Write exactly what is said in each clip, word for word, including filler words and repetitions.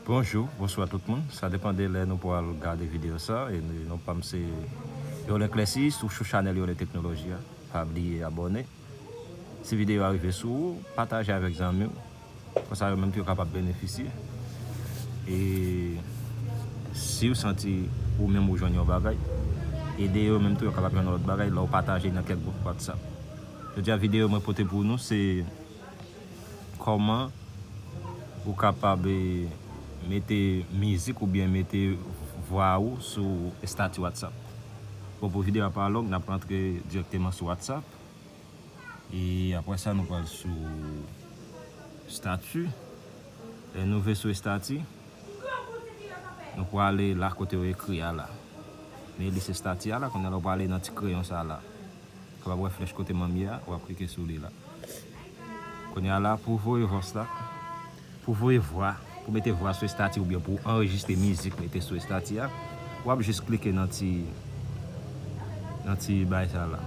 Bonjou, bonswa tout moun. Sa depann de lè nou pral gade videyo sa. E non pa m se Yolè Klèsis, ou sou chanèl Yolè Teknoloji a. Pa bliye abòne. Si videyo a rive sou ou, pataje avèk zanmi w. Konsa yo menm tou yo kapab benefisye. E si w santi ou menm ou jwenn yon bagay, ede yo menm tou yo kapab jwenn yon lòt bagay lè w pataje nan kèk gwoup WhatsApp. Jodi a videyo mwen pote pou nou se kòman ou kapab eh, mete mizik oubyen mete vwa ou sou estati WhatsApp. Bon, pou videyo a pa long, n ap rantre dirèkteman sou WhatsApp. E apre sa, nou pral sou estati. Lè nou rive sou estati, nou prale la kote yo ekri a la. Men li se estati a la, kounye a la w prale nan ti kreyon sa la. Kapab wè flèch kote m ye a, w ap klike sou li la. Kounye a la, pou voye vòs la, pou voye vwa, pou mete vwa sou estati oubyen pou anrejistre mizik mete sou estati a, w ap jis klike nan ti nan ti bay sa la.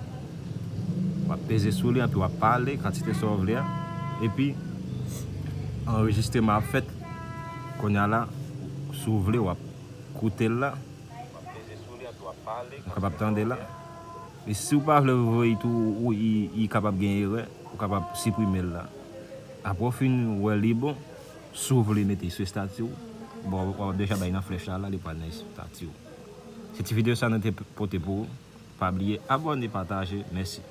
W ap peze sou li, epi w ap pale kantite sa w vle a. Epi anrejistreman ap fèt. Kounye a la, si w vle, w ap koute l la. Ou kapab tande la. E si w pa vle voye tou, ou, i, i kapab gen erè, ou kapab siprime l la. Apre w fin wè li bon, si w vle mete sou estati w, bon, w ap deja bay nan flèch la, la, li pral nan estati w. Se ti videyo sa nou te pote pou ou. Pa bliye abòne, pataje. Mèsi.